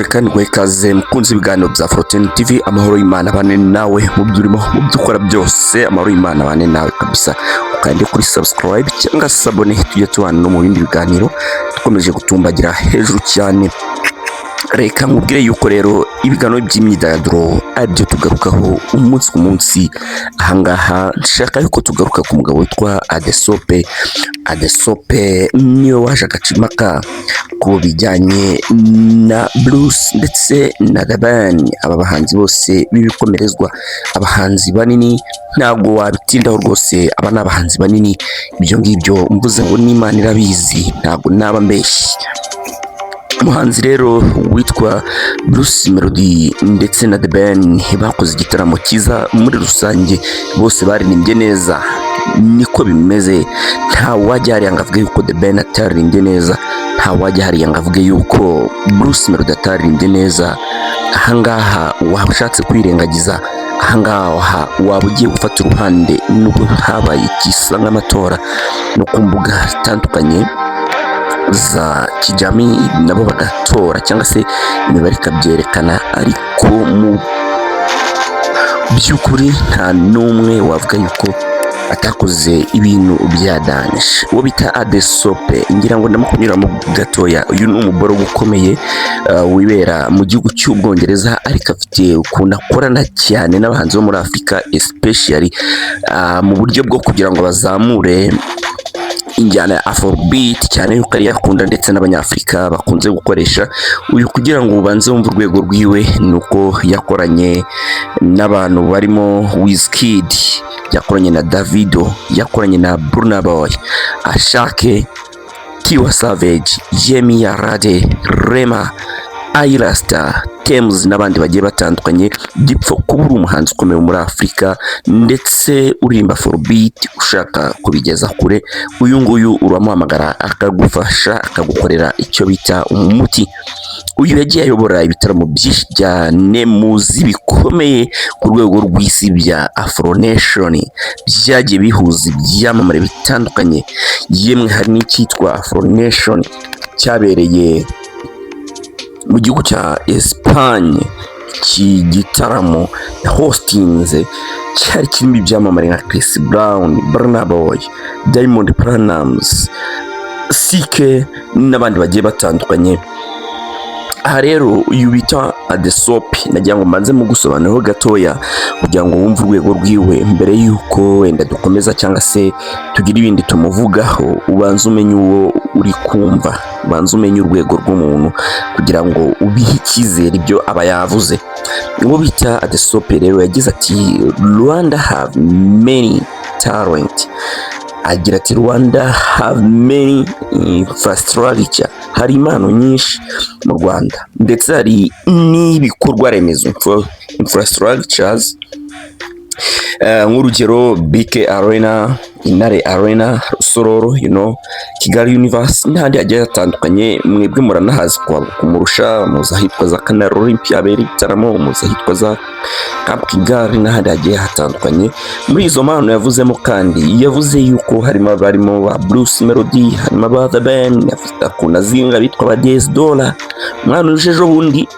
Kandi guha ikaze mukunzi ibiganiro bya Fortune TV. Amahoro y'Imana abane nawe mu byo urimo, mu byo ukora byose. Amahoro y'Imana abane nawe kabisa. Ukande kuri subscribe cyangwa s'abonner, tujye tubana no mu bindi biganiro dukomeje gutumbagira hejuru cyane. Reka nkubwire yuko rero ibiganiro by'imyidagaduro aribyo tugarukaho umunsi ku munsi ahangaha. Nshaka yuko tugaruka ku mugabo witwa Adesope. Adesope niwe waje agaca impaka ku bijyanye na Bruce ndetse na The Ben. Aba bahanzi bose b'ibikomerezwa, abahanzi banini, ntabwo wabitindaho rwose. Aba ni abahanzi banini. Ibyo ngibyo mvuze ngo n'Imana irabizi, ntabwo naba mbeshye. Umuhanzi rero witwa Bruce Melody ndetse na The Ben bakoze igitaramo cyiza. Muri rusange bose baririmbye neza, niko bimeze. Nta wajya hariya ngo avuge yuko The Ben ataririmbye neza, nta wajya hariya ngo avuge yuko Bruce Melody ataririmbye neza. Ahangaha waba ushatse kwirengagiza, ahangaha waba ugiye gufata uruhande, nubwo habaye ikisa nk'amatora no ku mbuga zitandukanye za kijamii, nabo bagatora cyangwa se imibare ikabyerekana. Ariko mu by'ukuri nta n'umwe wavuga yuko atakoze ibintu bya danger. Uwo bita Adesope, ngira ngo ndamukunyuramo gatoya. Uyu ni umuboro ukomeye wibera mu gihugu cy'Ubwongereza, ariko afite ukuntu akorana cyane n'abahanzi bo muri Afurika, especially mu buryo bwo kugira ngo bazamure injyana ya Afrobeat, cyane yuko ariyo akunda ndetse n'Abanyafurika bakunze gukoresha. Uyu, kugira ngo ubanze wumve urwego rwiwe, ni uko yakoranye n'abantu barimo Wizkid, yakoranye na Davido, yakoranye na Burna Boy, Asake, Tiwa Savage, Yemi Alade, Rema, Ayra Starr, Tems n'abandi bagiye batandukanye. Gipfa kuba uri umuhanzi ukomeye muri Afurika ndetse uririmba Afrobeat, ushaka kubigeza kure, uyu nguyu uramuhamagara akagufasha, akagukorera icyo bita umuti. Uyu yagiye ayobora ibitaramo byinshi cyane muzi bikomeye ku rwego rw'isi bya Afro Nation, byagiye bihuza ibyamamare bitandukanye. Yemwe hari n'icyitwa Afro Nation cyabereye mu gihugu cya Espagne. Iki gitaramo hostinze cyari kirimo ibyamamare nka Chris Brown, Burna Boy, Diamond Platnumz, CKay n'abandi bagiye batandukanye. Aha rero uyu bita Adesope, nagira ngo mbanze mugusobanuriraho gatoya kugira ngo wumve urwego rwiwe mbere y'uko wenda dukomeza cyangwa se tugira ibindi tumuvugaho. Ubanze umenye uwo uri kumva, ubanze umenye urwego rw'umuntu kugira ngo ubihe icyizere ibyo aba yavuze. Uwo bita Adesope rero yagize ati: "Rwanda have many talent." Agira ati: "Rwanda have many infrastructure." Hari impano nyinshi mu Rwanda ndetse hari n'ibikorwa remezo, infrastructures, nk'urugero BK Arena, Intare Arena, Rusororo, Kigali Universe n'ahandi hagiye hatandukanye. Mwebwe muranahazi kumurusha, muzi ahitwa za Canal Olympia habera ibitaramo, muzi ahitwa za Camp Kigali n'ahandi hagiye hatandukanye. Muri izo mpano yavuzemo kandi, yavuze yuko harimo abarimo ba Bruce Melody, harimo aba The Ben, akunda zinga bitwa ba Diez Dola, umwana uje ejo bundi,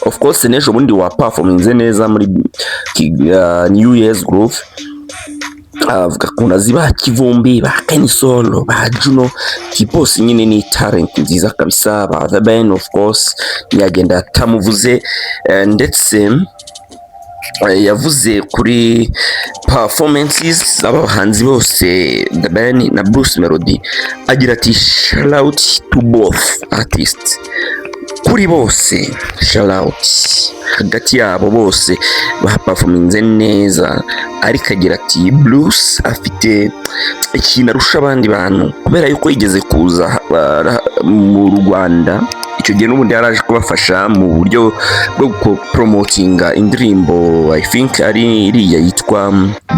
of course n'ejo bundi wa performinze neza muri New Year's Groove. Avuga akunda ziba Kivumbi, ba Kenny Solo, ba Juno Kiboss. Nyine ni talent nziza kabisa. Ba The Ben, of course, ntiyagenda atamuvuze. Ndetse yavuze kuri performances z'aba bahanzi bose, The Ben na Bruce Melody. Agira ati: "Shout out to both artists." Kuri bose, shout out hagati yabo bose baperforminze neza. Ariko agira ati: "Bruce afite ikintu arusha abandi bantu," kubera yuko yigeze kuza mu Rwanda. Icyo gihe n'ubundi yaraje kubafasha mu buryo bwo promotinga indirimbo, I think ari iriya yitwa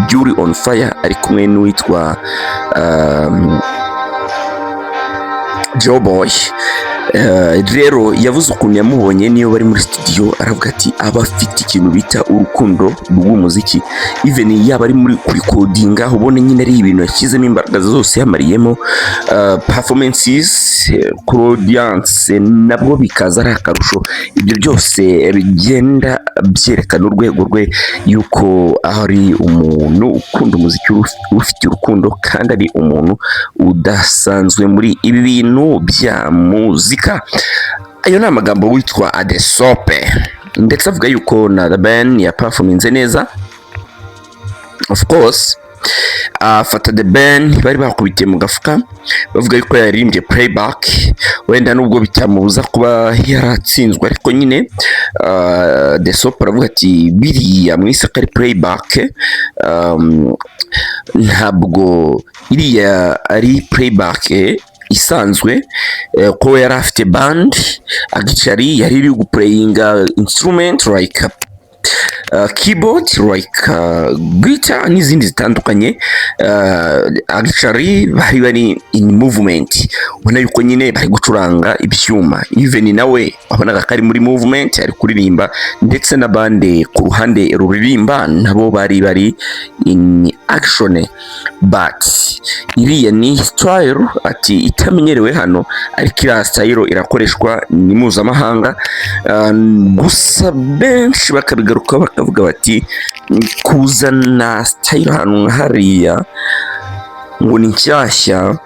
Beauty on Fire, ari kumwe n'uwitwa Joe Boy. Rero yavuze ukuntu yamubonye niyo bari muri studio, aravuga ati aba afite ikintu bita urukundo rw'umuziki, even yaba ari muri kurikodinga, ubona nyine ari ibintu yashyizemo imbaraga zose, yamariyemo performances kuri audience nabwo bikaza ari akarusho. Ibyo byose bigenda byerekana urwego rwe, yuko ari umuntu ukunda umuziki, ufite urukundo, kandi ari umuntu udasanzwe muri ibi bintu bya muzika. Ayo ni amagambo witwa Adesope, ndetse avuga yuko na The Ben yaperforminze neza. Of course, afata The Ben bari bakubitiye mu gafuka, bavuga yuko yaririmbye playback, wenda nubwo bitamubuza kuba yaratsinzwe, ariko nyine Adesope aravuga ati biriya mwise ko ari playback, ntabwo iriya ari playback isanzwe, ko yari afite band, actually yari iri guplayinga instrument like keyboard, like guitar n'izindi zitandukanye. Actually bari bari in movement, ubona yuko nyine bari gucuranga ibyuma, even nawe wabonaga ko ari muri movement, ari kuririmba, ndetse na band ku ruhande ruririmba nabo bari bari in action. But iriya ni style, ati, itamenyerewe hano, ariko iriya style irakoreshwa, ni mpuzamahanga. Gusa benshi bakabigarukaho, bakavuga bati kuzana style ahantu nka hariya ngo ni nshyashya,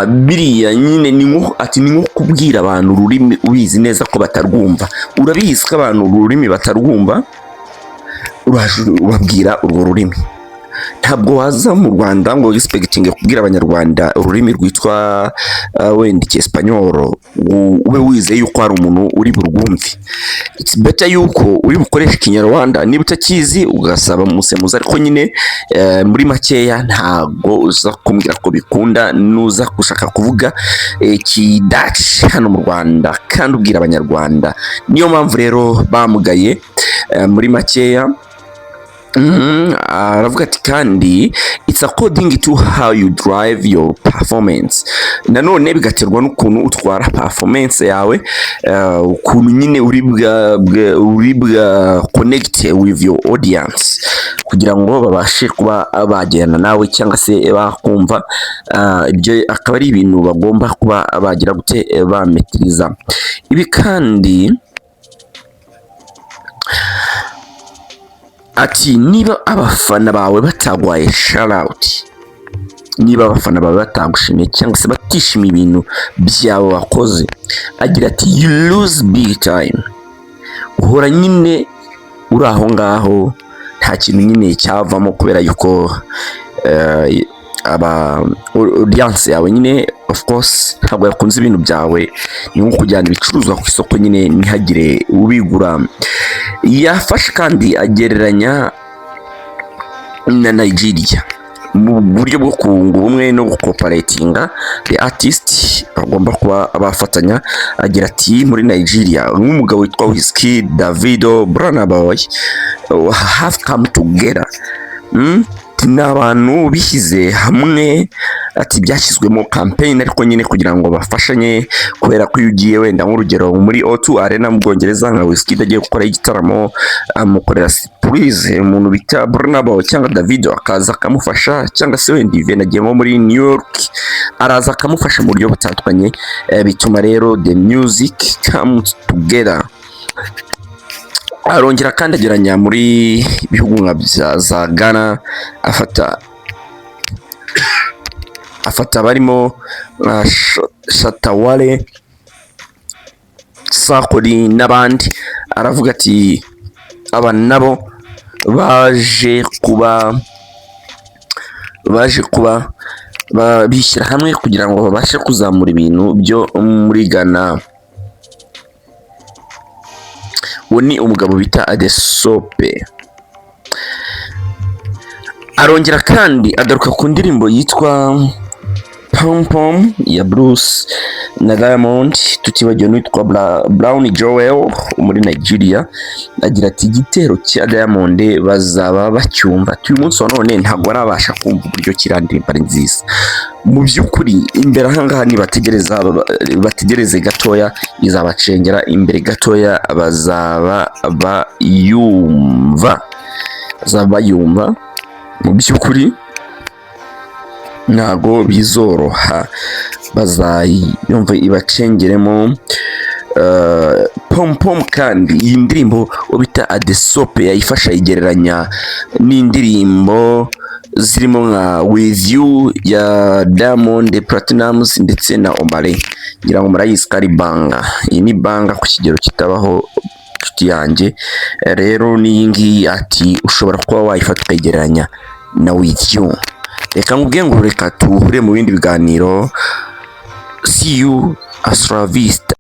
biriya nyine ni nko, ati ni nko kubwira abantu ururimi ubizi neza ko batarwumva. Urabizi ko abantu ururimi batarwumva, uraje ubabwira urwo rurimi. Ntabwo waza mu Rwanda ngo expecting kubwira Abanyarwanda ururimi rwitwa wenda Icyesipanyoro, ube wizeye yuko hari umuntu uri burwumve. It's better yuko uri bukoresha Ikinyarwanda, niba utakizi ugasaba umusemuzi, ariko nyine muri makeya ntabwo uza kumbwira ko bikunda nuza gushaka kuvuga Ikidaci hano mu Rwanda kandi ubwira Abanyarwanda. Niyo mpamvu rero bamugaye muri makeya. Aravuga ati kandi it's according to how you drive your performance. Nanone bigaterwa n'ukuntu utwara performance yawe, ukuntu nyine uri bwa connect with your audience kugira ngo babashe kuba bagirana nawe cyangwa se bakumva. Ibyo akaba ari ibintu bagomba kuba bagira gute, bametiriza. Ibi kandi ati niba abafana bawe batagwaye shout, niba abafana bawe batagushimiye cyangwa se batishimiye ibintu byawe wakoze, agira ati you lose big time. Uhora nyine uri aho ngaho, nta kintu nyine cyavamo, kubera yuko aba audience yawe nyine of course ntabwo yakunze ibintu byawe. Ni nko kujyana ibicuruzwa ku isoko nyine ntihagire ubigura. Yafashe kandi agereranya na Nigeria mu buryo bwo kunga ubumwe no gucooperatinga, the artist bagomba kuba bafatanya. Agira ati muri Nigeria nk'umugabo witwa Wizkid, Davido, Burna Boy have come together. Ni abantu bishyize hamwe, ati byashyizwemo campaign, ariko nyine kugira ngo bafashanye, kubera ko iyo ugiye wenda nk'urugero muri O2 Arena mu Bwongereza, nka Wizkid agiye gukora igitaramo, amukorera surprise, umuntu bita Burna Boy cyangwa Davido akaza akamufasha, cyangwa se wenda event agiye nko muri New York, araza akamufasha mu buryo butandukanye. Bituma rero the music comes together. Arongera kandi ageranya muri bihugu nka bya za Ghana, afata abarimo nka Shatta Wale, Sarkodie n'abandi, aravuga ati aba nabo baje kuba bishyira hamwe kugira ngo babashe kuzamura ibintu byo muri Ghana. Uwo ni umugabo bita Adesope. Arongera kandi agaruka ku ndirimbo yitwa Pom Pom ya Bruce na Diamond, tutibagiwe n'uwitwa Brown Joel muri Nigeria. Agira ati: "Igitero cya Diamond bazaba bacyumva." Ati: "Uyu munsi wa none ntabwo barabasha kumva uburyo kiriya ndirimbo ari nziza." Mu by'ukuri imbere ahangaha nibategereza, bategereze gatoya, izabacengera imbere gatoya, bazaba bayumva, bazaba bayumva. Mu by'ukuri ntago bizoroha, bazayumva ibacengeremo. Pom Pom kandi iyi ndirimbo uwo bita Adesope yayifasha ayigereranya n'indirimbo zirimo nka With You ya Diamond Platnumz ndetse na Omah Lay. Ngira ngo murayizi ko ari banger. Iyi ni banger ku kigero kitabaho, inshuti yanjye. Rero n'iyi ngiyi ati ushobora kuba wayifata ukayigereranya na With You. Reka nkubwiye ngo reka tuhure mu bindi biganiro. See you, hasta la vista.